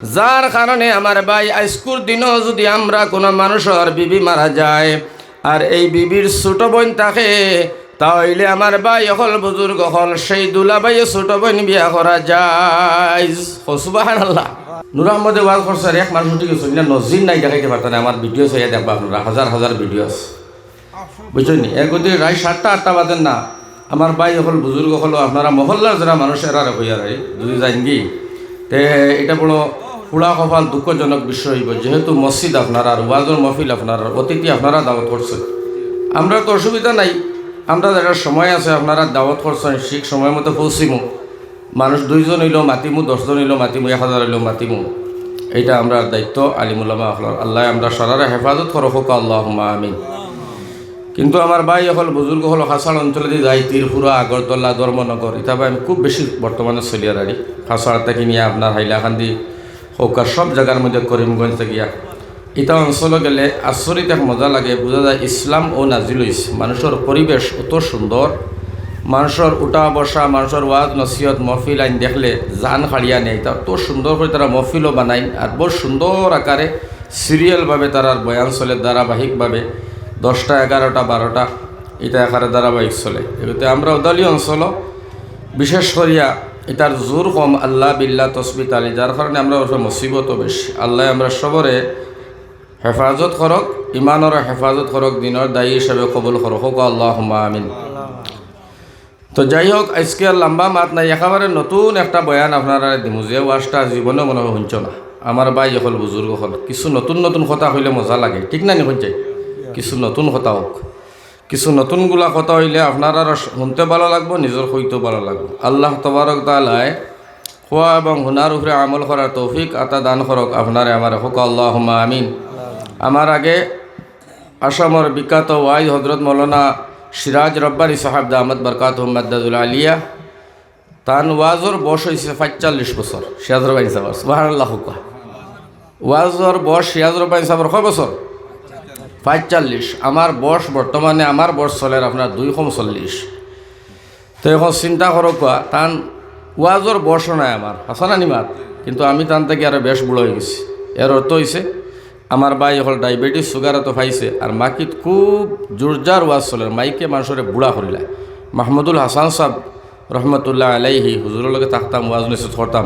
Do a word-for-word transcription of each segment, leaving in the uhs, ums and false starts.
যার কারণে আমার ভাই, আইজকুর দিনও যুদি আমরা কুনু মানুষর বিবি মারা যায়, আর এই বিবির ছোট বইন থাকে, তা অইলে আমার ভাই অকল, বুজুর্গ অকল, সেই দুলাভাইয়ে ছোট বইন বিয়া করা যায়। ও সুবহানাল্লাহ। নূর আহমদে ওয়াজ করছে, আর এক মানুষ উঠি গেছে, না নজির নাই, দেখাইতে পারতা না। আমার ভিডিও চাইয়া দেখবা আপনারা, হাজার হাজার ভিডিও আছে, বুঝছইন নি? এর গতি রাইত সাতটা আটটা বাজে না। আমার ভাই অকল, বুজুর্গ অকল, আপনারা মহল্লার যারা মানুষ এরারে কইয়ার আর যুদি যাইনগি, তে ইটা বড় পুড়া কপাল, দুঃখজনক বিষয় অইবো। যেহেতু মসজিদ আপনারার, ওয়াজর মহফিল আপনারার, অতিথি আপনারা দাওয়াত করছইন, আমরার তো অসুবিধা নাই। আমরা যারা সময় আছে, আপনারা দাওয়াত করছইন, ঠিক সময় মতো পৌঁছিমু। মানুষ দুইজন অইলেও মাতিমু, দশজন অইলেও মাতিমু, এক হাজার অইলেও মাতিমু। ইটা আমরার দায়িত্ব আলিম উলামা অকলর। আল্লায় আমরার সারারে হেফাজত করো, কউক্কা আল্লাহুম্মা আমিন। কিন্তু আমার ভাই অকল, বুজুর্গ অকল, কাছাড় অঞ্চলেদি যাই, ত্রিপুরা, আগরতলা, ধর্মনগর, ইতা বায় আমি খুব বেশি বর্তমানে চলিয়ার আরি। কাছাড় থাকি নিয়া আপনার হাইলাকান্দি কউক্কা, সব জাগার মধ্যে, করিমগঞ্জ থাকি গিয়া ইতা অঞ্চলো গেলে আচরিত এক মজা লাগে। বুঝা যায় ইসলাম অউ নাজিল অইছে, মানুষর পরিবেশ অত সুন্দর, মানুষর উঠা বসা, মানুষর ওয়াজ নসিহত, মহফিল আইন দেখলে জান কাড়িয়া নেয়। ইতা অত সুন্দর করি তারা মহফিলও বানাইন, আর বউত সুন্দর আকারে সিরিয়ালভাবে তারার বয়ান চলে ধারাবাহিকভাবে, দশটা, এগারোটা, বারোটা, ইতা আকারে ধারাবাহিক চলে। এগুতে আমরা উদালি অঞ্চলো বিশেষ করিয়া ইতার জোর কম, আল্লাহ, বিল্লাহ, তসবি, তালি, যার কারণে আমরার উপরে মুসিবতও বেশি। আল্লায় আমরার সবরে হেফাজত করউক, ইমানর হেফাজত করউক, দিনর দায়ী হিসাবে কবুল করউক, কউক্কা আল্লাহুম্মা আমিন। তো যাই হোক, আইজকে আর লম্বা মাত নাই, একেবারে নতুন একটা বয়ান আপনারারে দিমু, যে ওয়াজটা জীবনে মনে অয় হুনছো না। আমার ভাই অকল, বুজুর্গ অকল, কিছু নতুন নতুন কথা কইলে মজা লাগে, ঠিক না নি? কইন চাই কিছু নতুন কথা অউক, কিছু নতুনগুলা কথা অইলে আপনারারও হুনতে ভালা লাগবো, নিজর কইতেও ভালা লাগবো। আল্লাহ তবারক তাআলায় কওয়া এবং হুনার উপরে আমল করার তৌফিক আতা দান করউক আপনারে আমারে, কউক্কা আল্লাহুম্মা আমিন। আমার আগে আসামর বিখ্যাত ওয়াইজ হজরত মৌলানা সিরাজ রব্বানী সাহেব দামাত বারকাতুহুম মাদ্দাতুল আলিয়া, তান ওয়াজর বয়স অইছে পাঁচচল্লিশ বছর। সিরাজ রব্বানী সাহেব, সুবহানাল্লাহ কউক্কা। ওয়াজর বয়স সিরাজ রব্বানী সাহেবর কয় বছর? পাঁচচল্লিশ। আমার বয়স বর্তমানে, আমার বয়স চলের আপনার দুই কম চল্লিশ। তো এখন চিন্তা করউক্কা, তান ওয়াজর বয়সও নাই আমার, হাছা না নি মাত? কিন্তু আমি তান থাকি আরো বেশ বুড়া অইগেছি। এর অর্থ অইছে, আমার ভাই অকল ডায়াবেটিস, সুগারে তো পাইছে, আর মাইকত খুব জোরজার ওয়াজ চলের, মাইকে মানষরে বুড়া করিলায়। মাহমুদুল হাসান সাহেব রহমতুল্লাহ আলাইহি, হুজুরর লগে থাকতাম, ওয়াজ নসিহত করতাম।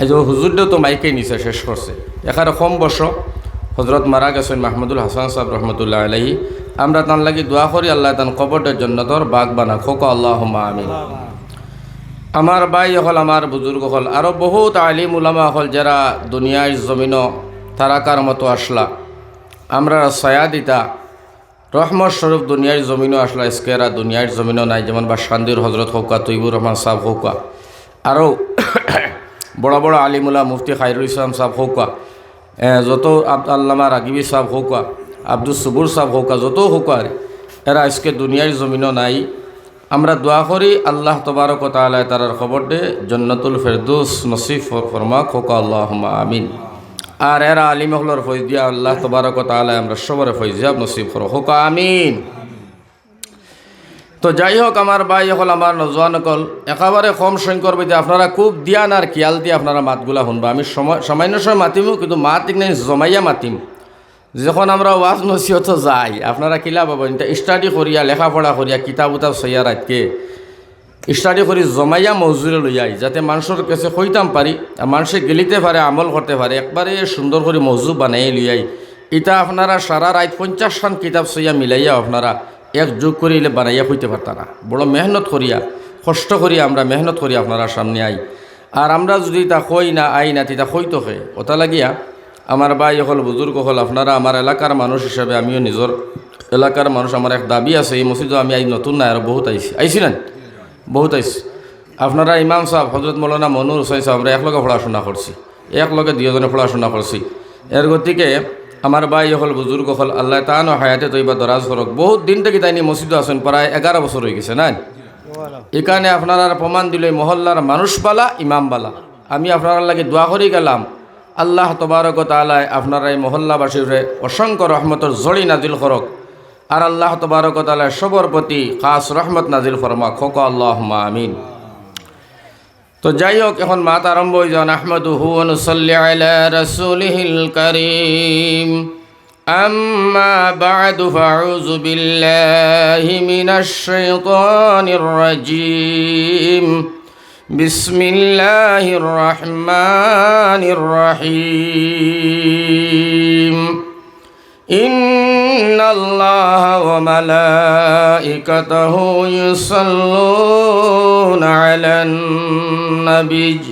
এই যে হুজুররেও তো মাইকে নিছে, শেষ করছে। একেবারে কম বয়সো হজরত মারা গেছইন মাহমুদুল হাসান সাহেব রহমতুল্লাহ আলাইহি। আমরা তান লাগি দোয়া করি, আল্লায় তান কবররে জন্নতর বাগ বানাউক, কউক্কা আল্লাহুম্মা আমিন। আমার ভাই অকল, আমার বুজুর্গ অকল, আরো বউত আলিম উলামা অকল, যেরা দুনিয়ার জমিনো তারাকার মতো আছলা, আমরারে ছায়া দিতা, রহমত স্বরূপ দুনিয়ার জমিনো আছলা, আইজকে এরা দুনিয়ার জমিনো নাই। যেমন বাসকান্দির হজরত কউক্কা, তৈবুর রহমান সাহেব কউক্কা, আরো বড় বড় আলিম উলামা, মুফতি খায়রুল ইসলাম সাহেব কউক্কা, এ, যত আব-, আল্লামা রাগিবী সাহেব কউক্কা, আব্দুস সবুর সাহেব কউক্কা, যত কউক্কা আর এরা আইজকে দুনিয়ার জমিনো নাই। আমরা দোয়া করি আল্লাহ তবারক ওয়া তাআলায় তারার কবররে জন্নতুল ফেরদৌস নসিব ফর-, ফরমাউক, কউক্কা আল্লাহুম্মা আমিন। আর এরা আলিম অকলর ফয়েজ দিয়া আল্লাহ তবারক ওয়া তাআলায় আমরার সবরে ফয়েজিয়াব নসিব করউক, কউক্কা আমিন। তো যাই হোক, আমার ভাই অকল, আমার নওজোয়ান অকল, একেবারে কম সংখ্যকর ভিতরে আপনারা খুব ধ্যান আর খিয়াল দি আপনারা মাতগুলা হুনবা। আমি সময়, সামান্য সময় মাতিমু, কিন্তু মাত ঠিক নাই, জমাইয়া মাতিম। যখন আমরা ওয়াজ নসিহতো যাই, আপনারা কিলা পাইবা, ইটা study করিয়া, লেখাপড়া করিয়া, কিতাব উতাব চাইয়া রাইতকে study করি জমাইয়া মৌজুরে লইয়া আই, যাতে মানষর গেছে কইতাম পারি, আর মানষে গিলিতে পারে, আমল করতে পারে, একবারে সুন্দর করি মৌজু বানাইয়া লইয়া আই। ইটা আপনারা সারা রাইত পঞ্চাশ খান কিতাব চাইয়া মিলাইয়া আপনারা এক যোগ করি ইলে বানাইয়া কইতে পারতা না। বড় মেহনত করিয়া, কষ্ট করিয়া আমরা মেহনত করি আপনারার সামনে আই। আর আমরা যুদি ইতা কই না, আই না, তে ইতা কইতো কে? ওটা লাগিয়া আমার ভাই অকল, বুজুর্গ অকল, আপনারা আমার এলাকার মানুষ হিসাবে, আমিও নিজর এলাকার মানুষ, আমার এক দাবি আছে, এই মসজিদো আমি আইজ নতুন না, আরো বউত আইছি, আইছি না? বউত আইছি। আপনারা ইমাম সাহেব, হজরত মৌলানা মনুর হুসাইন সাহেব, আমরা একলগে পড়াশোনা করছি, একলগে দুইজনে পড়াশোনা করছি। এর গতিকে আমার ভাই অকল, বুজুর্গ অকল, আল্লায় তানও হায়াতে তৈবা দরাজ করউক। বউত দিন থাকি তাইন ই মসজিদো আছইন, প্রায় এগারো বছর অইগেছে, না? ইখানে আপনারার প্রমাণ দিলো ই মহল্লার মানুষ বালা, ইমাম বালা। আমি আপনারার লাগি দোয়া করি গেলাম, আল্লাহ তবারক ওয়া তাআলায় আপনারার ই মহল্লাবাসীরে অসংখ্য রহমতর ঝড়ি নাজিল করউক। আর আল্লাহ তবারক ওয়া তাআলায় সবর প্রতি খাস রহমত নাজিল ফরমাউক, কউক্কা আল্লাহুম্মা আমিন। তো যাই হোক, এখন মাত আরম্ভ অই যাও। নাহমাদুহু ওয়া নুসাল্লি আলা রাসূলিহিল কারীম। আম্মা বা'দু, ফাআউযু বিল্লাহি মিনাশ শাইতানির রাজীম। বিসমিল্লাহির রাহমানির রাহিম। إن الله وملائكته يصلون على النبي،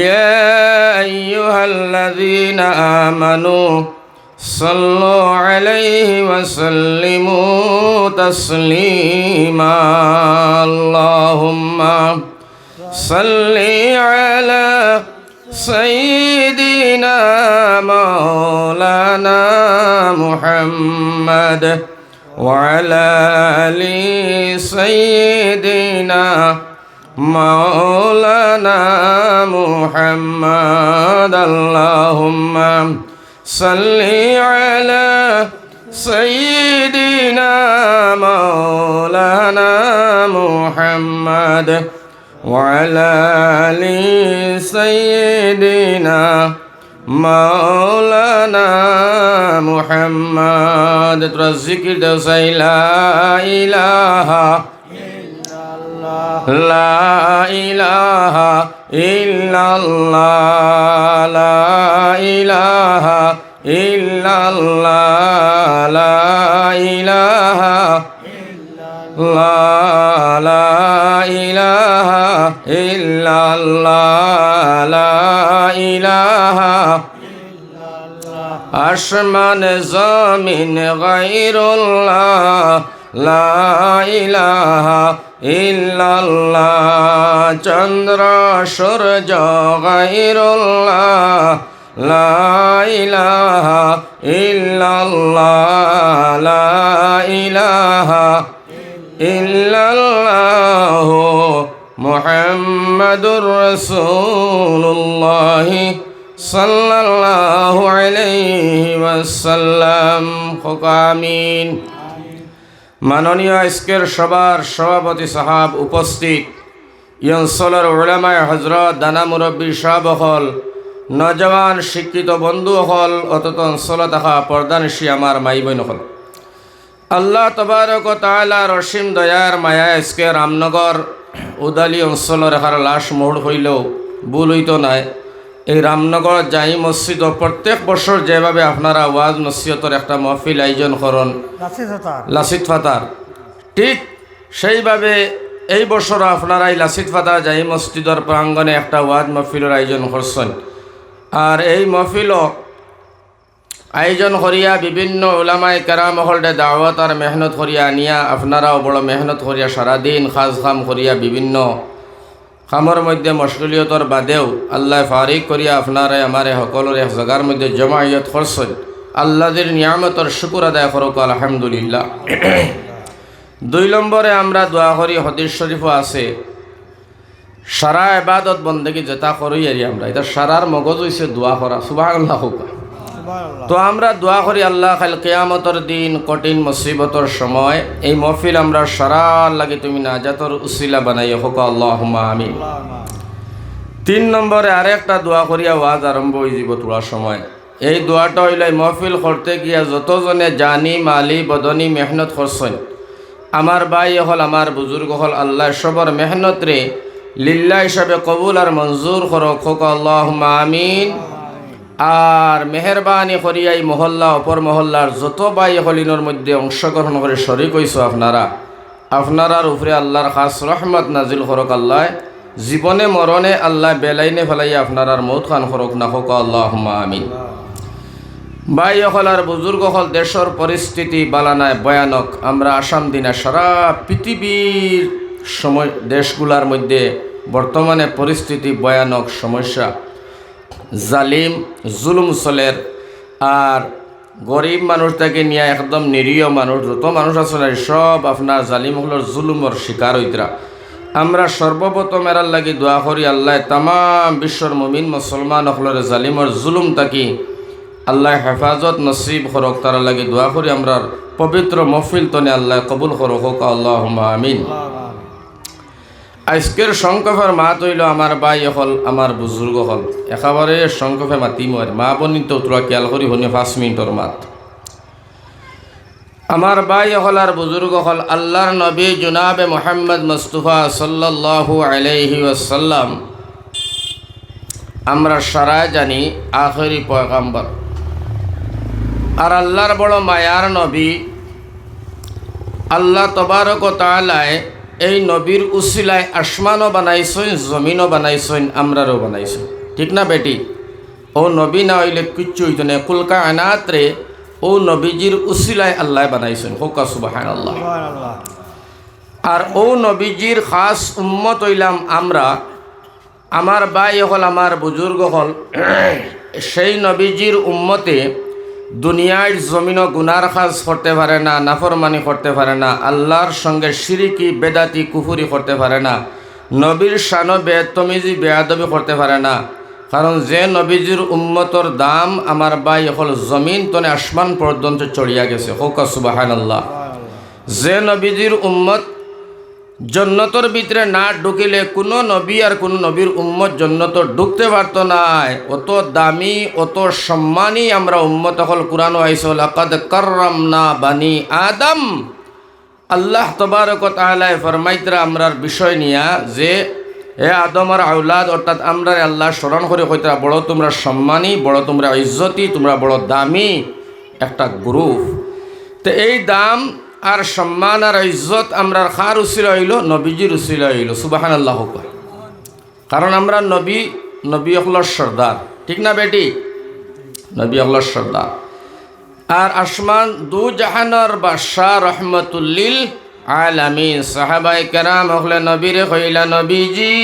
يا أيها الذين آمنوا صلوا عليه وسلموا تسليما. اللهم صل على سيدنا مولانا محمد وعلى آل سيدنا مولانا محمد. اللهم صل على سيدنا مولانا محمد وعلى آل سيدنا مولانا محمد. তোরা জিকির দেও চাই, লা ইলাহা, লা ইলাহা ইল্লাল্লাহ, লা ইলাহা ইল্লাল্লাহ, লা ইলাহা ইল্লাল্লাহ, লা ইলাহা ইল্লাল্লাহ, লা ইলাহা। আসমান জমিন গায়রুল্লাহ, লা ইলাহা ইল্লাল্লাহ, চন্দ্র সূর্য গায়রুল্লাহ, লা ইলাহা ইল্লাল্লাহ, লা ইলাহা ইল্লাল্লাহ, মুহাম্মাদুর রাসূলুল্লাহ সাল্লাল্লাহু আলাইহি ওয়াসাল্লাম। কউক্কা আমিন। মাননীয় আজকের সভার সভাপতি সাহেব, উপস্থিত ই অঞ্চলর উলামায়ে হযরত, দানা মুরব্বী সাহেব অকল, নওজোয়ান শিক্ষিত বন্ধু অকল, অত্র অঞ্চলো থাকা পর্দানিশী আমার মাই বইন অকল, আল্লাহ তবারক ওয়া তাআলার অসীম দয়ার মায়ায় আজকে রামনগর উদালি অঞ্চলর এখার লাশ মহুর কইলেও ভুল অইতো নায়। এই রামনগর জামি মসজিদো প্রত্যেক বছর যেভাবে আপনারা ওয়াজ নসিহতর একটা মহফিল আয়োজন করইন লাচিত ফাতার, লাচিত ফাতার, ঠিক সেইভাবে এই বছরও আপনারা এই লাচিত ফাতার জামি মসজিদর প্রাঙ্গণে একটা ওয়াজ মহফিলর আয়োজন করছইন। আর এই মহফিলও আয়োজন করিয়া বিভিন্ন উলামায়ে কেরাম অকলরে দাওয়াত আর মেহনত করিয়া আনিয়া, আপনারাও বড় মেহনত করিয়া সারাদিন কাজ কাম করিয়া বিভিন্ন কামর মধ্যে মশগুলিয়তর বাদেও আল্লায় ফারিগ করিয়া আপনারে আমারে হকলরে এক জাগার মধ্যে জমায়েত করছইন। আল্লাহর নিয়ামতর শুকুর আদায় করউক, আলহামদুলিল্লাহ। দুই নম্বরে আমরা দোয়া করি, হাদিস শরীফও আছে, সারা ইবাদত বন্দেগি যেতা করি আরি আমরা, ইটা সারার মগজ অইছে দোয়া করা। সুবহানাল্লাহ কউক্কা। সুবহানাল্লাহ। তো আমরা দোয়া করি আল্লাহ কাইল কিয়ামতর দিন কঠিন মুসিবতর সময় এই মহফিল আমরার সারার লাগি তুমি নাজাতর উসিলা বানাইও, কউক্কা আল্লাহুম্মা আমিন। আল্লাহুম্মা আমিন। তিন নম্বরে আরেকটা দোয়া করিয়া ওয়াজ আরম্ভ অইযিবো থুড়া সময়। এই দোয়াটা অইলো, এই মহফিল করতে গিয়া যতজনে জানি, মালি, বদনি মেহনত করছইন, আমার ভাই অকল, আমার বুজুর্গ অকল, আল্লায় সবর মেহনতরে লিল্লাহ হিসাবে কবুল আর মঞ্জুর করউক, কউক্কা আল্লাহুম্মা আমিন। আর মেহেরবানি করিয়া এই মহল্লা, অপর মহল্লার যত ভাই অকল ইনোর মধ্যে অংশগ্রহণ করি শরিক অইছো আপনারা, আপনারার উপরে আল্লাহর খাস রহমত নাজিল করউক আল্লায়। জীবনে মরণে আল্লায় বেলাইনে ফেলাইয়া আপনারার মউত খান করউক না, কউক্কা আল্লাহুম্মা আমিন। ভাই অকল আর বুজুর্গ অকল, দেশর পরিস্থিতি বালা নায়, ভয়ানক। আমরা আসাম দিনা সারা পৃথিবীর সময় দেশগুলার মধ্যে বর্তমানে পরিস্থিতি ভয়ানক সমস্যা, জালিম জুলুম চলের। আর গরিব মানুষ থাকি নিয়া একদম নিরীহ মানুষ, যত মানুষ আছে না, সব আপনার জালিম অকলর জুলুমর শিকার অইতরা। আমরা সর্বপ্রথম এরার লাগি দোয়া করি, আল্লায় তামাম বিশ্বর মুমিন মুসলমান অকলরে জালিমর জুলুম থাকি আল্লায় হেফাজত নসিব করউক, তারার লাগি দোয়া করি। আমরার পবিত্র মহফিল তনে আল্লায় কবুল করউক, কউক্কা আল্লাহুম্মা আমিন। আইজকের সংক্ষেপর মাত অইলো, আমার ভাই অকল, আমার বুজুর্গ অকল, একেবারে সংক্ষেপে মাতিমু আর। মা বইন তো থুড়া খিয়াল করি হুনিও, পাঁচ মিনিটর মাত। আমার ভাই অকল আর বুজুর্গ অকল, আল্লার নবী জনাবে মুহাম্মদ মুস্তফা সাল্লাল্লাহু আলাইহি ওয়াসাল্লাম, আমরা সারায় জানি আখেরি পয়গাম্বর। আর আল্লার বড় মায়ার নবী, আল্লা তবারক ও তাআলায় এই নবীর উসিলায় আসমানও বানাইছইন, জমিনও বানাইছইন, আমরারেও বানাইছইন। ঠিক না বেটি? অউ নবী না অইলে কিচ্ছু অইতো নায়। কুল কায়নাতরে অউ নবীজির উসিলায় আল্লায় বানাইছইন। কউক্কা সুবহানাল্লাহ। আর অউ নবীজির খাস উম্মত অইলাম আমরা। আমার ভাই অকল, আমার বুজুর্গ অকল, সেই নবীজির উম্মতে দুনিয়ার জমিনো গুনার কাজ করতে পারে না, নাফরমানি করতে পারে না, আল্লার সঙ্গে শিরিকি, বেদাতি, কুফুরি করতে পারে না, নবীর শানো বেতমিজি, বেয়াদবি করতে পারে না। কারণ যে নবীজির উম্মতর দাম, আমার ভাই অকল, জমিন তনে আসমান পর্যন্ত চড়িয়া গেছে। কউক্কা সুবহানাল্লাহ। যে নবীজির উম্মত জন্নতর ভিতরে না ঢুকিলে কুনু নবী আর কুনু নবীর উম্মত জন্নতো ঢুকতে পারতো নায়। অত দামি, অত সম্মানী আমরা উম্মত অকল। কুরআনো আইছে, "লাকাদ কাররামনা বানি আদম।" আল্লাহ তবারক ও তাআলায় ফরমাইতরা আমরার বিষয় নিয়া যে, "হে আদমর আওলাদ", অর্থাৎ আমরারে আল্লায় স্মরণ করি কইতরা, "বড় তুমরা সম্মানী, বড় তুমরা ইজ্জতি, তুমরা বড় দামি একটা গ্রুপ।" তে এই দাম আর সম্মান আর ইজ্জত আমরার কার উসিলা অইলো? নবীজির উসিলা অইলো। সুবহানাল্লাহ কউক্কা। কারণ আমরা নবী, নবী অকলর সর্দার। ঠিক না বেটি? নবী অকলর সর্দার। আর আসমান দু জাহানর বাদশা রহমতুল্লিল আলামিন। সাহাবায়ে কেরাম অকলে নবীরে কইলা, "নবীজি,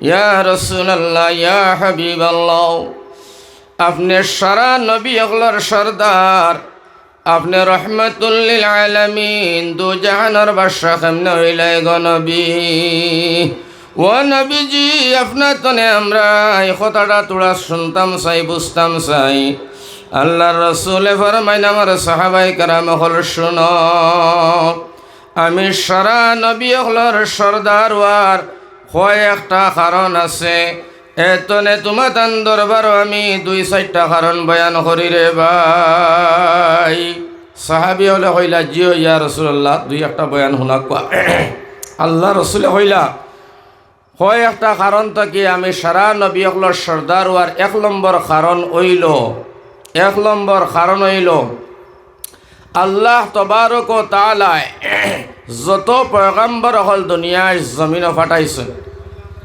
ইয়া রাসূলুল্লাহ, ইয়া হাবিবাল্লাহ, আপনে সারা নবী অকলর সর্দার, আপনে রহমতুল্লিল আলামিন, দু জাহানর বাদশা কেমনে অইলা গো নবী? ও নবীজি, আপনার তনে আমরা এই কথাটা থুড়া শুনতাম চাই, বুঝতাম চাই।" আল্লার রসুলে ফরমাইন, "আমার সাহাবায়ে কেরাম অকল, শুনো, আমি সারা নবী অকলর সর্দার অওয়ার কয়েকটা কারণ আছে। এতনে তুমাতান দরবারো আমি দুই চাইরটা কারণ বয়ান করি রে ভাই।" সাহাবী অকলে কইলা, "জি অয় ইয়া রাসূলুল্লাহ, দুই একটা বয়ান হুনাউক্কা।" আল্লার রসুলে কইলা, কয়েকটা কারণ থাকি আমি সারা নবী অকলর সর্দার অওয়ার এক নম্বর কারণ অইলো, এক নম্বর কারণ অইলো, আল্লাহ তবারক ও তাআলায় যত পয়গম্বর অকল দুনিয়ার জমিনো পাঠাইছইন,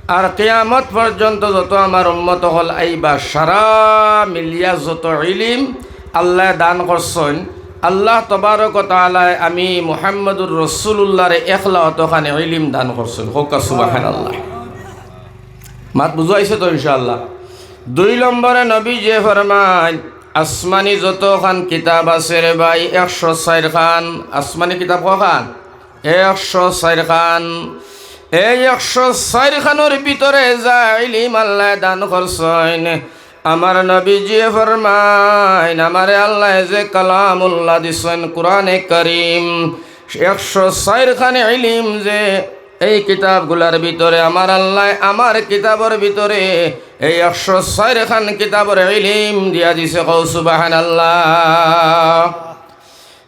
আর কিয়ামত পর্যন্ত যত আমার উম্মত অকল আইবা, সারা মিলিয়া যত ইলিম আল্লায় দান করছইন, আল্লাহ তবারক ও তাআলায় আমি মুহাম্মদুর রাসূলুল্লাহরে একলা অতখানি ইলিম দান করছইন। কউক্কা সুবহানাল্লাহ। মাত বুঝা আইছে তো ইনশাআল্লাহ? দুই নম্বরে নবীজিয়ে ফরমাইন, আসমানি যতখান কিতাব আছে রে ভাই, একশো চাইর খান। আসমানি কিতাব কয়খান? একশো চাইর খান। এই একশো চাইর খানর ভিতরে যা ইলিম আল্লায় দান করছইন, আমার নবীজিয়ে ফরমাইন, আমারে আল্লায় যে কালামুল্লাহ দিছইন, কুরআনে কারীম, একশো চাইর খান ইলিম যে এই কিতাবগুলার ভিতরে আমার আল্লায় আমার কিতাবর ভিতরে এই একশো চাইর খান কিতাবর ইলিম দিয়া দিছে। কও সুবহানাল্লাহ।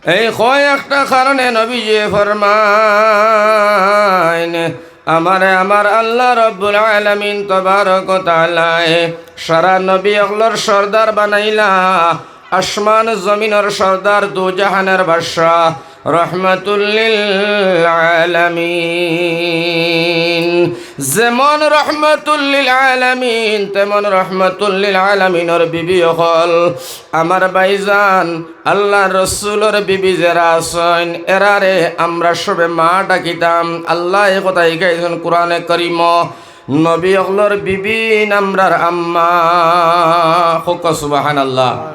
এই কয়েকটা কারণে নবীজিয়ে ফরমাইন, আমারে আমার আল্লাহ রব্বুল আলামিন তবারক ও তাআলায় সারা নবী অকলর সর্দার বানাইলা, আসমান জমিনর সর্দার, দু জাহানর বাদশা, রহমাতুল্লিল আলামিন। যেমন রহমাতুল্লিল আলামিন, তেমন রহমাতুল্লিল আলামিনর বিবি অকল। আমার ভাইজান, আল্লার রসুলর বিবি যেরা আছইন, এরারে আমরা সবে মা ডাকিতাম। আল্লায় এই কথা হিকাইছইন কুরআনে কারীমো, নবী অকলর বিবিন আমরার আম্মা। কউক্কা সুবহানাল্লাহ।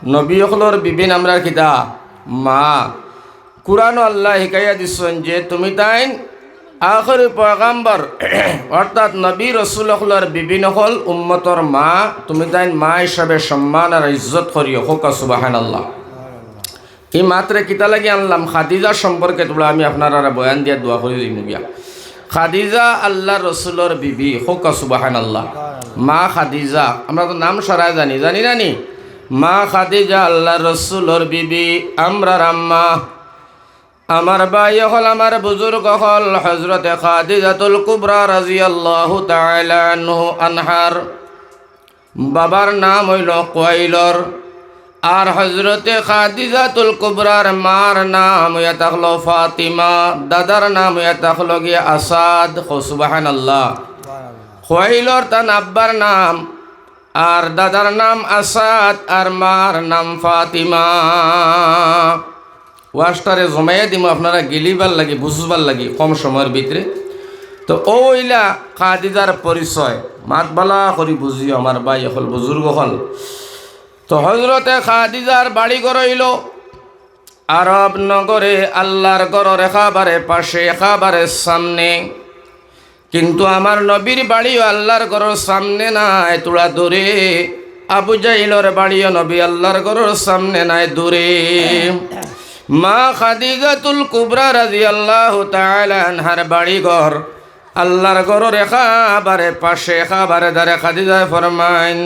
নবী অকলর বিবিন আমরার কিতা? মা। কুরআনো আল্লায় হিকাইয়া দিছইন যে তুমি তাইন আখেরি পয়গম্বর, অর্থাৎ নবী রসুল অকলর বিবিন অকল, উম্মতর মা, তুমি তাইন মা হিসাবে সম্মান আর ইজ্জত করিও। কউক্কা সুবহানাল্লাহ। ই মাতরে কিতা লাগি আনলাম, খাদিজা সম্পর্কে থুড়া আমি আপনারারে বয়ান দিয়া দোয়া করি দিমু গিয়া। খাদিজা আল্লার রসুলর বিবি, কউক্কা সুবহানাল্লাহ। মা খাদিজা, আমরা তো নাম সারায় জানি, জানি না নি? মা খাদিজা আল্লার রসুলর বিবি, আমরার আম্মা। আমার ভাই অকল, আমার বুজুর্গ অকল, হজরতে খাদিজাতুল কুবরা রাদিয়াল্লাহু তাআলা আনহু আনহার বাবার নাম অইলো কুয়াইলর, আর হজরতে খাদিজাতুল কুবরার মার নাম অইয়া থাকলো ফাতিমা, দাদার নাম অইয়া থাকলো গিয়া আসাদ। কও সুবহানাল্লাহ। কুয়াইলর তান আব্বার নাম, আর দাদার নাম আসাদ, আর মার নাম ফাতিমা। ওয়াজটারে জমাইয়া দিমু আপনারা গিলিবার লাগি, বুঝবার লাগি কম সময়র ভিতরে। তো অউ অইলা খাদিজার পরিচয়, মাত ভালা করি বুঝিও আমার ভাই অকল, বুজুর্গ অকল। তো হজরতে খাদিজার বাড়ি ঘর অইলো আরব নগরে, আল্লার ঘরর একেবারে পাশে, একেবারে সামনে। কিন্তু আমার নবীর বাড়িও আল্লার ঘরর সামনে নায়, থুড়া দূরে। আবু জাহিলর বাড়িও নবী আল্লার ঘরর সামনে নায়, দূরে। মা খাদিজাতুল কুবরা রাদিয়াল্লাহু তাআলা আনহার বাড়ি ঘর আল্লার ঘরর একেবারে পাশে, একেবারে ধারে। খাদিজায় ফরমাইন,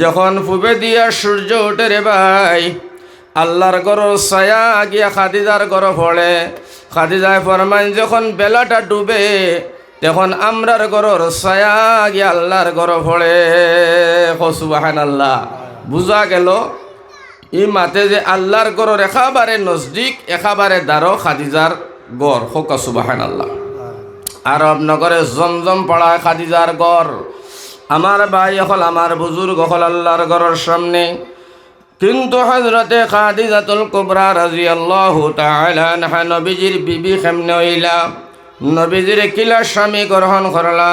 যখন পূবেদি সূর্য উঠে রে ভাই, আল্লার ঘরর ছায়া গিয়া খাদিজার ঘরো পড়ে। খাদিজায় ফরমাইন, যখন বেলাটা ডুবে, তখন আমরার ঘরর ছায়া গিয়া আল্লার ঘরো পড়ে। কও সুবহানাল্লাহ। বুঝা গেলো, ই মাতে যে আল্লার ঘরর একেবারে নজদিক, একেবারে ধারো খাদিজার ঘর। কউক্কা সুবহানাল্লাহ। আরব নগরে জমজম পাড়ায় খাদিজার ঘর। আমার ভাই অকল, আমার বুজুর্গ অকল, আল্লার ঘরর সামনে। কিন্তু হজরতে খাদিজাতুল কুবরা রাদিয়াল্লাহু তাআলা আনহা নবীজির বিবি কেমনে অইলা, নবীজিরে কিলা স্বামী গ্রহণ করলা,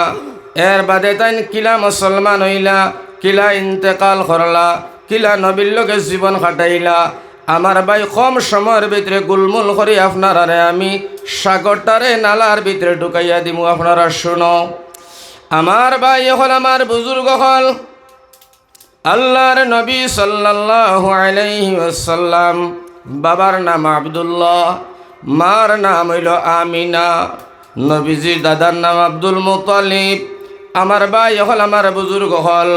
এর বাদে তাইন কিলা মুসলমান অইলা, কিলা ইন্তেকাল করলা, কিলা নবীর লগে জীবন কাটাইলা, আমার ভাই কম সময়র ভিতরে গুলমুল করি আপনারারে আমি সাগরটারে নালার ভিতরে ঢুকাইয়া দিমু। আপনারা শুনো, আমার ভাই অকল, আমার বুজুর্গ অকল, আল্লার নবী সাল্লাল্লাহু আলাইহি ওয়াসাল্লাম, বাবার নাম আব্দুল্লাহ, মার নাম অইলো আমিনা, নবীজির দাদার নাম আব্দুল মুত্তালিব। আমার ভাই অকল, আমার বুজুর্গ অকল,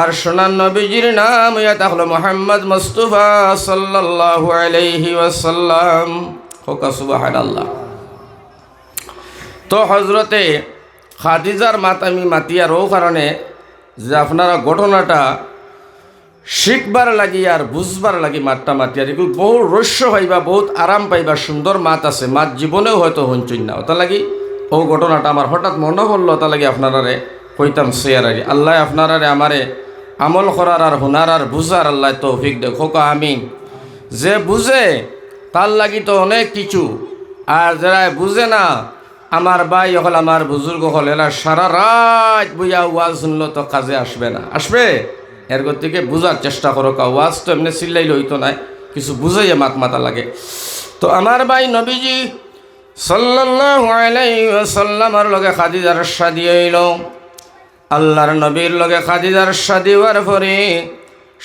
আর সোনার নবীজির নাম অইয়া থাকলো মুহাম্মদ মুস্তাফা সাল্লাল্লাহু আলাইহি ওয়াসাল্লাম। কউক্কা সুবহানাল্লাহ। তো হজরতে খাদিজার মাত আমি মাতিয়ার অউ কারণে যে আপনারা ঘটনাটা শিখবার লাগি আর বুঝবার লাগি মাতটা মাতিয়ার। ইগু বহু রহস্য পাইবা, বহুত আরাম পাইবা, সুন্দর মাত আছে, মাত জীবনেও হয়তো হুনছইন না। অতার লাগি অউ ঘটনাটা আমার হঠাৎ মনো পড়লো, অতার লাগি আপনারারে কইতাম শেয়ার আরি। আল্লায় আপনারারে আমারে আমল করার আর হুনার আর বুঝার আল্লায় তৌফিক দেউক, কউক্কা আমিন। যে বুঝে তার লাগি তো অনেক কিছু, আর যেরায় বুঝে না, আমার ভাই অকল, আমার বুজুর্গ অকল, এরা সারা রাইত বইয়া ওয়াজ হুনলো তো কাজে আসবে না, আসবে? এর গতিকে বুঝার চেষ্টা করউক্কা, ওয়াজ তো এমনে চিল্লাইলে অইতো নায়, কিছু বুঝাইয়া মাত মাতা লাগে। তো আমার ভাই নবীজি সাল্লাল্লাহু আলাইহি ওয়াসাল্লামর লগে খাদিজার শাদি অইলো। আল্লার নবীর লগে খাদিজার শাদি অওয়ার পরে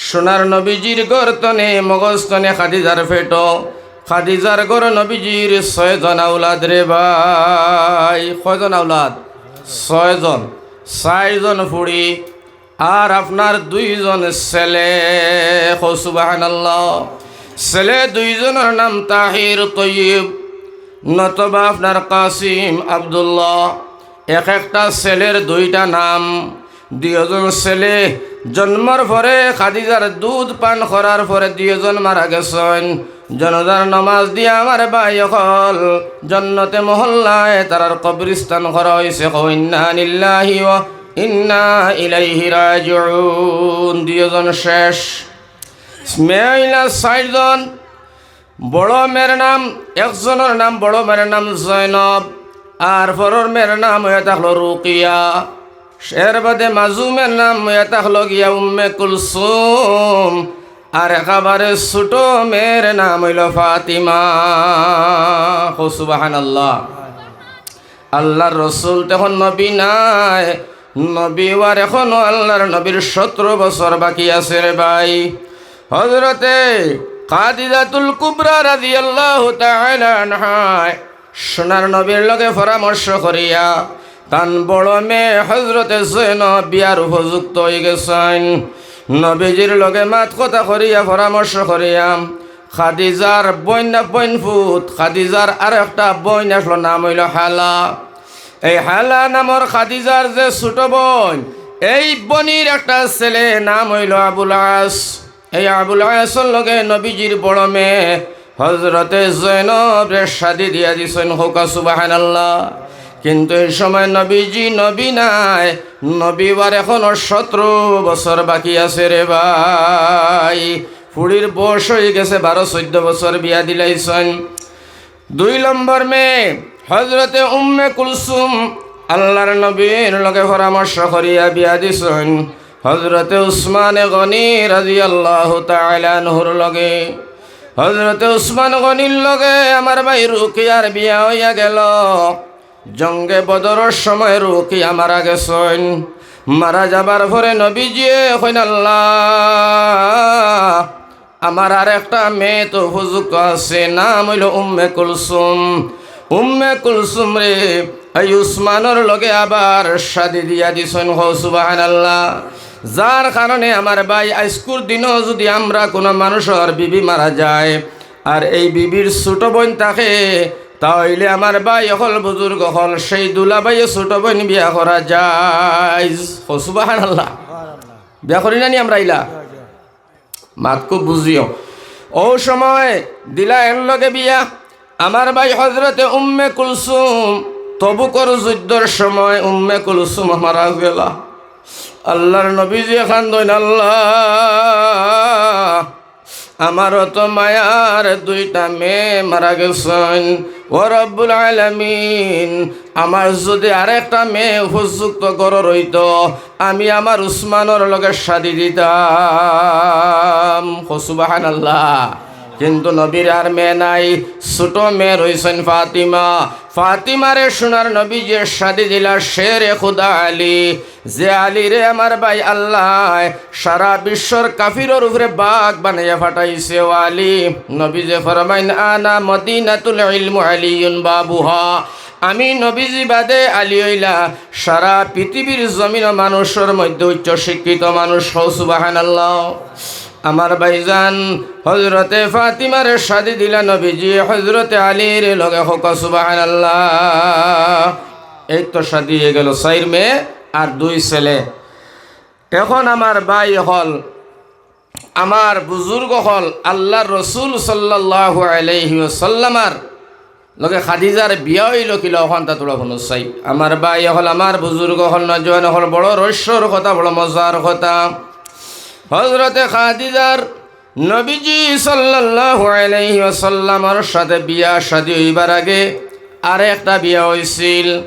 সোনার নবীজির গর্ভ তনে, মগজ তনে খাদিজার পেটো, খাদিজার ঘরো নবীজির ছয়জন আওলাদ রে ভাই। কয়জন আওলাদ? ছয়জন। চাইরজন ফুড়ি আর আপনার দুইজন ছেলে। কও সুবহানাল্লাহ। ছেলে দুইজনর নাম তাহির তৈয়ব, নতবা আপনার কাসিম আব্দুল্লাহ। এক একটা ছেলের দুইটা নাম। দুইজন ছেলে জন্মর পরে, খাদিজার দুধ পান করার পরে দুইজন মারা গেছইন। জানাজার নামাজ দিয়া আমার ভাই অকল জন্নতে মহল্লায় তারার কবরস্থান করা অইছে। কও ইন্না লিল্লাহি ওয়া ইন্না ইলাইহি রাজিউন। দুইজন শেষ। মেয়ে অইলা চাইরজন। বড় মেয়ের নাম, একজনর নাম, বড় মেয়ের নাম জয়নব, আর পরর মেয়ের নাম অইয়া থাকলো রুকিয়া। এর বাদে মাজু মেয়ের নাম অইয়া থাকলো গিয়া উম্মে কুলসুম, আর একেবারে ছোট মেয়ের নাম অইলো ফাতিমা। কও সুবহানাল্লাহ। আল্লার রসুল তখন নবী নায়, নবী অওয়ার এখনো আল্লার নবীর সতেরো বছর বাকি আছে রে ভাই। হজরতে খাদিজাতুল কুবরা রাদিয়াল্লাহু তাআলা আনহায় সোনার নবীর লগে পরামর্শ করিয়া তান বড় মেয়ে হযরতে জয়নব বিয়ার উপযুক্ত অইগেছইন। নবীজির লগে মাত কথা করিয়া পরামর্শ করিয়া খাদিজার বইন না বইন ফুত, খাদিজার আরেকটা বইন আসলো, নাম অইলো হালা। এই হালা নামর খাদিজার যে ছোট বইন, এই বইনর একটা ছেলে নাম অইলো আবুল আস। এই আবুল আসর লগে নবীজির বড় মেয়ে হযরতে জয়নবরে শাদি দিয়া দিছইন। কউক্কা সুবহানাল্লাহ। কিন্তু এই সময় নবীজি নবী নায়, নবী অওয়ার এখনো সতেরো বছর বাকি আছে রে ভাই। ফুড়ির বয়স অইগেছে বারো চৈদ্দ বছর, বিয়া দিলাইছইন। দুই নম্বর মেয়ে হযরতে উম্মে কুলসুম আল্লাহর নবীর লগে পরামর্শ করিয়া বিয়া দিছইন হযরতে উসমানে গনি রাদিয়াল্লাহু তাআলা আনহুর লগে। হযরতে উসমান গনির লগে আমার ভাই রুকিয়ার বিয়া অইয়া গেল। জঙ্গে বদরর সময় রুকিয়া মারা গেছইন। মারা যাবার পরে নবীজিয়ে কইন, "আল্লাহ, আমার আরেকটা মেয়ে তো উপযুক্ত আছে, নাম অইলো উম্মে কুলসুম। উম্মে কুলসুমরে এই উসমানর লগে আবার শাদি দিয়া দিছইন।" কও সুবহানাল্লাহ। যার কারণে আমার ভাই, আইজকুর দিনও যুদি আমরা কুনু মানুষর বিবি মারা যায়, আর এই বিবির ছোট বইন থাকে, তা অইলে আমার ভাই অকল, বুজুর্গ অকল, সেই দুলাভাইয়ে ছোট বইন বিয়া করা যায়। কও সুবহানাল্লাহ। বিয়া করি না নি আমরা ইলা? মাতকু বুঝিও। অউ সময় দিলা এর লগে বিয়া। আমার ভাই হযরতে উম্মে কুলসুম, তবুকর যুদ্ধর সময় উম্মে কুলসুম মারা গেলা। আল্লাহর নবীজিয়ে কান্দইন, "আল্লাহ, আমারও তো মায়ার দুইটা মেয়ে মারা গেছইন। ও রব্বুল আলামিন, আমার যুদি আরেকটা মেয়ে উপযুক্ত ঘরর অইতো, আমি আমার উসমানর লগে শাদি দিতাম।" কও সুবহানাল্লাহ। কিন্তু নবীর আর মেয়ে নাই, ছোট মেয়ে রইছইন ফাতিমা। ফাতিমারে সোনার নবীজিয়ে শাদি দিলা শেরে খুদা আলী, যে আলীরে আমার ভাই আল্লায় সারা বিশ্বর কাফিরর উপরে বাঘ বানাইয়া ফাটাইছে। ও আলী, নবীজিয়ে ফরমাইন, "আনা মদিনাতুল ইলমু আলিয়ুন বাবুহা।" আমি নবীজি বাদে আলী অইলা সারা পৃথিবীর জমিনো মানুষর মধ্যে উচ্চ শিক্ষিত মানুষ। কও সুবহানাল্লাহ। আমার ভাইজান, হযরতে ফাতিমারে শাদি দিলা নবীজি হযরতে আলীর লগে। কও সুবহানাল্লাহ। এই তো শাদি অইগেল, চাইর মেয়ে আর দুই ছেলে। এখন আমার ভাই অকল, আমার বুজুর্গ অকল, আল্লাহর রসুল সাল্লাল্লাহু আলাইহি ওয়াসাল্লামর লগে খাদিজার বিয়া অইলো কিলা, অখানতা থুড়া হুনো চাই। আমার ভাই অকল, আমার বুজুর্গ অকল, নওজোয়ান অকল, বড় রহস্যর কথা, বড় মজার কথা। হযরতে খাদিজার নবীজি সাল্লাল্লাহু আলাইহি ওয়াসাল্লামর সাথে বিয়া শাদি অইবার আগে আরেকটা বিয়া অইছিল।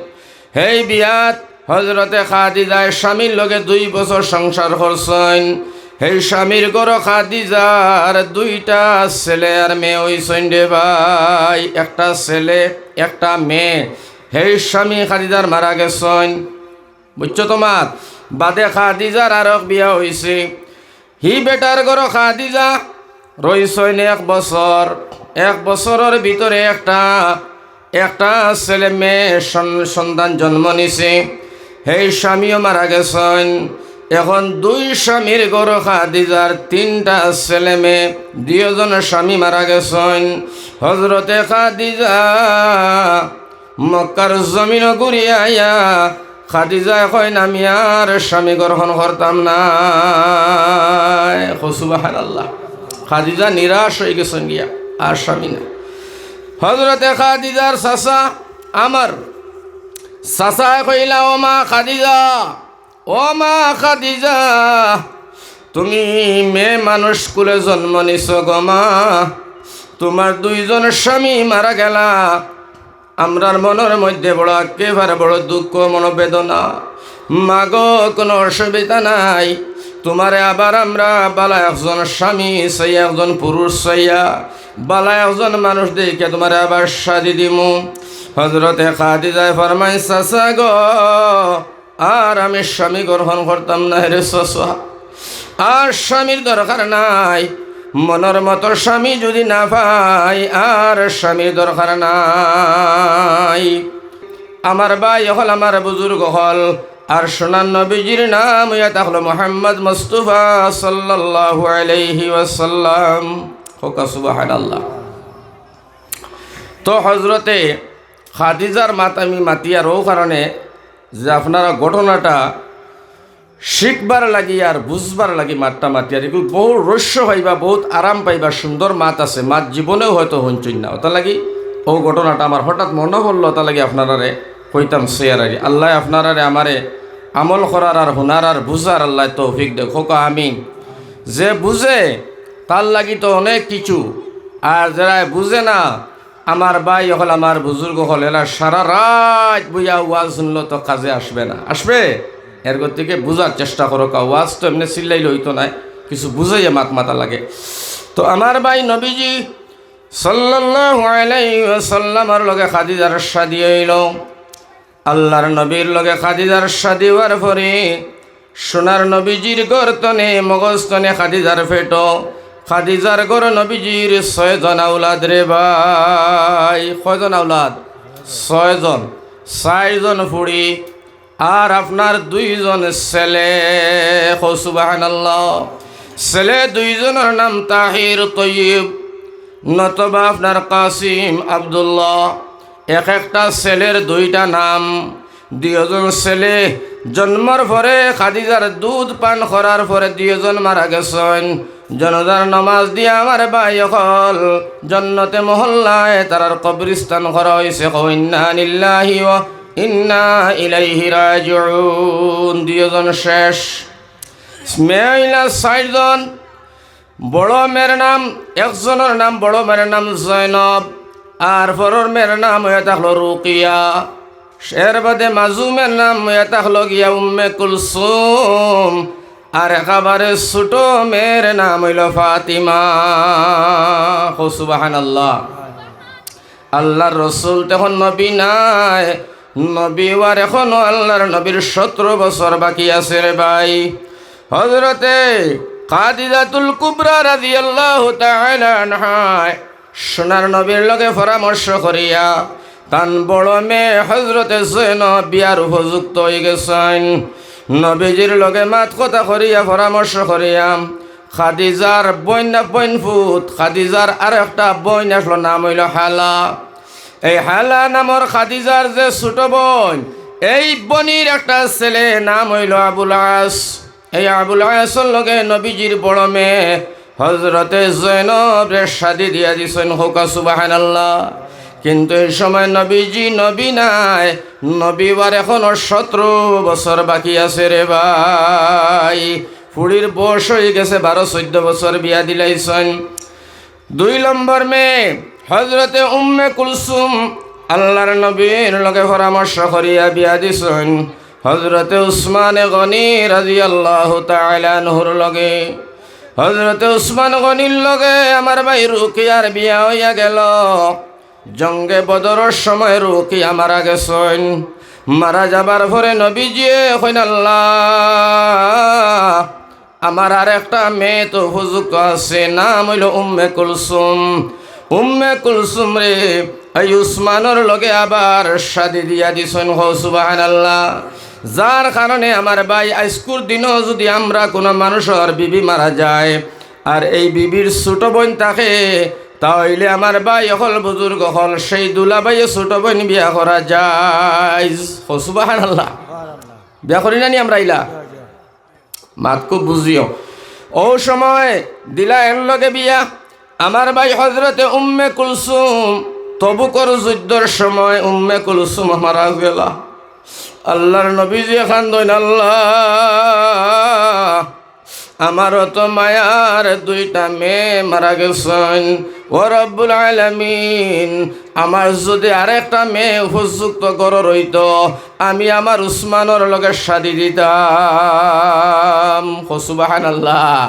হেই বিয়াত হযরতে খাদিজায় স্বামীর লগে দুই বছর সংসার করছইন। হেই স্বামীর ঘরো খাদিজার দুইটা ছেলে আর মেয়ে অইছইন রে ভাই, একটা ছেলে, একটা মেয়ে। হেই স্বামী খাদিজার মারা গেছইন, বুঝছো তো মাত? বাদে খাদিজার আরক বিয়া অইছে। হি বেটার ঘরো খাদিজা রইছইন এক বছর। এক বছরর ভিতরে একটা, একটা ছেলে মেয়ে সন-, সন্তান জন্ম নিছে। হেই স্বামীও মারা গেছইন। এখন দুই স্বামীর ঘরো খাদিজার তিনটা ছেলে মেয়ে, দুইজন স্বামী মারা গেছইন। হযরতে খাদিজা মক্কার জমিনো ঘুরিয়া আইয়া খাদিজায় কইন, "আমি আর স্বামী গ্রহণ করতাম নায়।" কও সুবহানাল্লাহ। খাদিজা নিরাশ অইগেছইন গিয়া, আর স্বামী না। হযরতে খাদিজার চাচা, আমার চাচায় কইলা, "ও মা খাদিজা, ও মা খাদিজা, তুমি মেয়ে মানুষ কুলে জন্ম নিছো গো মা, তুমার দুইজন স্বামী মারা গেলা, আমরার মনর মধ্যে বড় আক্ষেপ আর বড় দুঃখ মনোবেদনা। মা গো, কুনু অসুবিধা নাই, তুমারে আবার আমরা বালা একজন স্বামী চাইয়া, একজন পুরুষ চাইয়া, বালা একজন মানুষ দেখিয়া তুমারে আবার শাদি দিমু।" হযরতে খাদিজায় ফরমাইন, "চাচা গো, আর আমি স্বামী গ্রহণ করতাম নায় রে চাচা, আর স্বামীর দরকার নাই।" মনর মতো স্বামী যুদি না পাই, আর স্বামীর দরকার নাই। আমার ভাই অকল, আমার বুজুর্গ অকল, আর সোনার নবীজির নাম অইয়া থাকলো মুহাম্মদ মুস্তাফা সাল্লাল্লাহু আলাইহি ওয়াসাল্লাম। কউক্কা সুবহানাল্লাহ। তো হজরতে খাদিজার মাত আমি মাতিয়ার অউ কারণে যে আপনারা ঘটনাটা শিখবার লাগি আর বুঝবার লাগি মাতটা মাতিয়ার। ইগু বহুত রহস্য পাইবা, বহুত আরাম পাইবা, সুন্দর মাত আছে, মাত জীবনেও হয়তো হুনছইন না। অতার লাগি অউ ঘটনাটা আমার হঠাৎ মনো পড়লো, অতার লাগি আপনারারে কইতাম শেয়ার আরি। আল্লায় আপনারারে আমারে আমল করার আর হুনার আর বুঝার আল্লায় তৌফিক দেউক, কউক্কা আমিন। যে বুঝে তার লাগি তো অনেক কিছু, আর যেরা বুঝে না, আমার ভাই অকল, আমার বুজুর্গ অকল, এরা সারা রাইত বইয়া ওয়াজ হুনলো তো কাজে আসবে না, আসবে? এর গতিকে বুঝার চেষ্টা করউক্কা, ওয়াজ তো এমনে চিল্লাইলে অইতো নায়, কিছু বুঝাইয়া মাত মাতা লাগে। তো আমার ভাই নবীজি সাল্লাল্লাহু আলাইহি ওয়াসাল্লামর লগে খাদিজার শাদি অইলো। আল্লার নবীর লগে খাদিজার শাদি অওয়ার পরে সোনার নবীজির গর্ভ তনে, মগজ তনে খাদিজার পেটো। খাদিজার ঘরো নবীজির ছয়জন আওলাদ রে ভাই। কয়জন আওলাদ? ছয়জন। চাইরজন ফুড়ি আর আপনার দুইজন ছেলে। কও সুবহানাল্লাহ। ছেলে দুইজনর নাম তাহির তৈয়ব, নতবা আপনার কাসিম আব্দুল্লাহ। এক একটা ছেলের দুইটা নাম। দুইজন ছেলে জন্মর পরে, খাদিজার দুধ পান করার পরে দুইজন মারা গেছইন। জানাজার নামাজ দিয়া আমার ভাই অকল জন্নতে মহল্লায় তারার কবরস্থান করা অইছে। কও ইন্না লিল্লাহি ওয়া ইন্না ইলাইহি রাজিউন। দুইজন শেষ। মেয়ে অইলা চাইরজন। বড় মেয়ের নাম, একজনর নাম, বড় মেয়ের নাম জয়নব, আর পরর মেয়ের নাম অইয়া থাকলো রুকিয়া। এর বাদে মাজু মেয়ের নাম অইয়া থাকলো গিয়া উম্মে কুলসুম, আর একেবারে ছোট মেয়ের নাম অইলো ফাতিমা। কও সুবহানাল্লাহ। আল্লার রসুল তখন নবী নায়, নবী অওয়ার এখনো আল্লার নবীর সতেরো বছর বাকি আছে রে ভাই। হজরতে খাদিজাতুল কুবরা রাদিয়াল্লাহু তাআলা আনহায় সোনার নবীর লগে পরামর্শ করিয়া তান বড় মেয়ে হজরতে জয়নব বিয়ার উপযুক্ত অইগেছইন। নবীজির লগে মাত কথা করিয়া পরামর্শ করিয়া খাদিজার বইন না বইন ফুত, খাদিজার আরেকটা বইন আছলো, নাম অইলো হালা। এই হালা নামর খাদিজার যে ছোট বইন, এই বইনর একটা ছেলে, নাম অইলো আবুল আস। এই আবুল আসর লগে নবীজির বড় মেয়ে হজরতে জয়নবরে শাদি দিয়া দিছইন। কউক্কা সুবহানাল্লাহ। কিন্তু এই সময় নবীজি নবী নায়, নবী অওয়ার এখনো সতেরো বছর বাকি আছে রে ভাই। ফুড়ির বয়স অইগেছে বারো চৈদ্দ বছর, বিয়া দিলাইছইন। দুই নম্বর মেয়ে হজরতে উম্মে কুলসুম আল্লার নবীর লগে পরামর্শ করিয়া বিয়া দিছইন হজরতে উসমানে গনি রাদিয়াল্লাহু তাআলা আনহুর লগে। হজরতে উসমান গনির লগে আমার ভাই রুকিয়ার বিয়া অইয়া গেলো। জঙ্গে বদরর সময় রুকিয়া মারা গেছইন। মারা যাবার পরে নবীজিয়ে কইন, আল্লাহ, আমার আরেকটা মেয়ে তো উপযুক্ত আছে, নাম অইলো উম্মে কুলসুম। উম্মে কুলসুমরে এই উসমানর লগে আবার শাদি দিয়া দিছইন। কও সুবহানাল্লাহ। যার কারণে আমার ভাই, আইজকুর দিনো যুদি আমরা কুনু মানুষর বিবি মারা যায়, আর এই বিবির ছোট বইন থাকে, তা অইলে আমার ভাই অকল, বুজুর্গ অকল, সেই দুলাভাইয়ে ছোট বইন বিয়া করা জায়েজ। কও সুবহানাল্লাহ। বিয়া করি না নি আমরা ইলা? মাত খুব বুঝিও। অউ সময় দিলা এর লগে বিয়া। আমার ভাই হজরতে উম্মে কুলসুম তবুকর যুদ্ধর সময় উম্মে কুলসুম মারা গেলা। আল্লার নবীজিয়ে কান্দইন, আল্লাহ, আমার অত মায়ার দুইটা মেয়ে মারা গেছইন। ও রব্বুল আলামিন, আমার যুদি আরেকটা মেয়ে উপযুক্ত ঘরর অইতো, আমি আমার উসমানর লগে শাদি দিতাম। কও সুবহানাল্লাহ।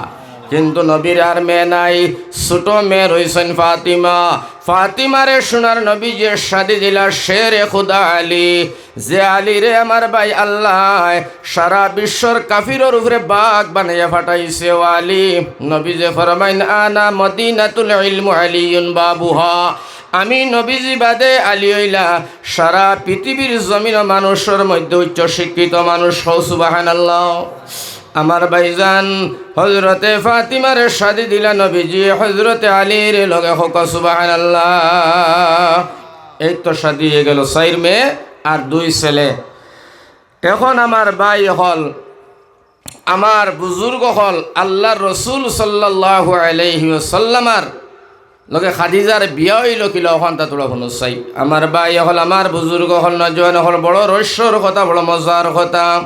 কিন্তু নবীর আর মেয়ে নাই, ছোট মেয়ে রইছইন ফাতিমা। ফাতিমারে সোনার নবীজিয়ে শাদি দিলা শেরে খুদা আলী, যে আলীরে আমার ভাই আল্লায় সারা বিশ্বর কাফিরর উপরে বাঘ বানাইয়া ফাটাইছে। ও আলী, নবীজিয়ে ফরমাইন, "আনা মদিনাতুল ইলমু আলিয়ুন বাবুহা।" আমি নবীজি বাদে আলী অইলা সারা পৃথিবীর জমিনো মানুষর মধ্যে উচ্চ শিক্ষিত মানুষ। কও সুবহানাল্লাহ। আমার ভাইজান হযরতে ফাতিমারে শাদি দিলা নবীজি হযরতে আলীর লগে। কও সুবহানাল্লাহ। এই তো শাদি অইগেলো চাইর মেয়ে আর দুই ছেলে। এখন আমার ভাই অকল, আমার বুজুর্গ অকল, আল্লার রসুল সাল্লাল্লাহু আলাইহি ওয়াসাল্লামর লগে খাদিজার বিয়া অইলো কিলা, অখানতা থুড়া হুনো চাই। আমার ভাই অকল, আমার বুজুর্গ অকল, নওজোয়ান অকল, বড় রহস্যর কথা, বড় মজার কথা।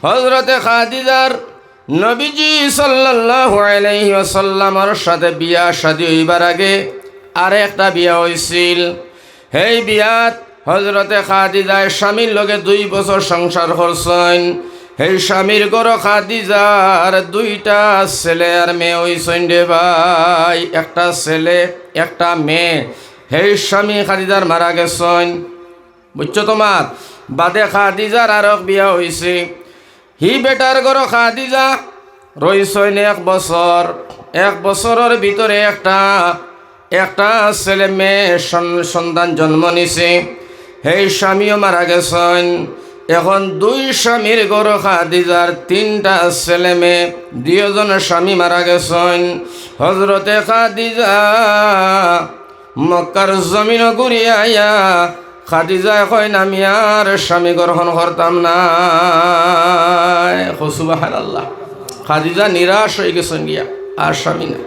হযরতে খাদিজার নবীজি সাল্লাল্লাহু আলাইহি ওয়াসাল্লামর সাথে বিয়া শাদি অইবার আগে আরেকটা বিয়া অইছিল। হেই বিয়াত হযরতে খাদিজায় স্বামীর লগে দুই বছর সংসার করছইন। হেই স্বামীর ঘরো খাদিজার দুইটা ছেলে আর মেয়ে অইছইন রে ভাই, একটা ছেলে, একটা মেয়ে। হেই স্বামী খাদিজার মারা গেছইন, বুঝছো তোমার? বাদে খাদিজার আরক বিয়া অইছে। হি বেটার ঘরো খাদিজা রইছইন এক বছর। এক বছরর ভিতরে একটা, একটা ছেলে মেয়ে সন-, সন্তান জন্ম নিছে। হেই স্বামীও মারা গেছইন। এখন দুই স্বামীর ঘরো খাদিজার তিনটা ছেলে মেয়ে, দুইজন স্বামী মারা গেছইন। হযরতে খাদিজা মক্কার জমিনো ঘুরিয়া আইয়া খাদিজায় কইন, "আমি আর স্বামী গ্রহণ করতাম নায়।" কও সুবহানাল্লাহ। খাদিজা নিরাশ অইগেছইন গিয়া, আর স্বামী নাই।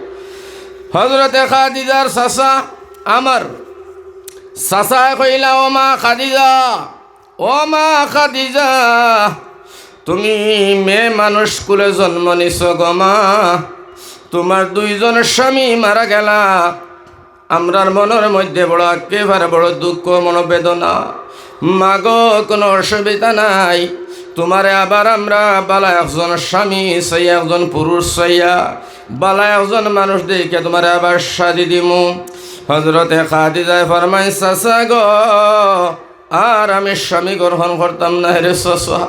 হযরতে খাদিজার চাচা, আমার চাচায় কইলা, "ও মা খাদিজা, ও মা খাদিজা, তুমি মেয়ে মানুষ কুলে জন্ম নিছো গো মা, তুমার দুইজন স্বামী মারা গেলা, আমরার মনর মধ্যে বড় একেবারে বড় দুঃখ মনোবেদনা। মা গো, কুনু অসুবিধা নাই, তুমারে আবার আমরা বালা একজন স্বামী চাইয়া, একজন পুরুষ চাইয়া, বালা একজন মানুষ দেখিয়া তুমারে আবার শাদি দিমু।" হযরতে খাদিজায় ফরমাইন, "চাচা গো, আর আমি স্বামী গ্রহণ করতাম নায় রে চাচা,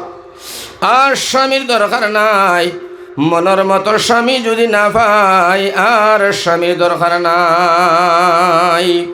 আর স্বামীর দরকার নাই, মনর মতো স্বামী যুদি না পাই, আর স্বামীর দরকার নাই।"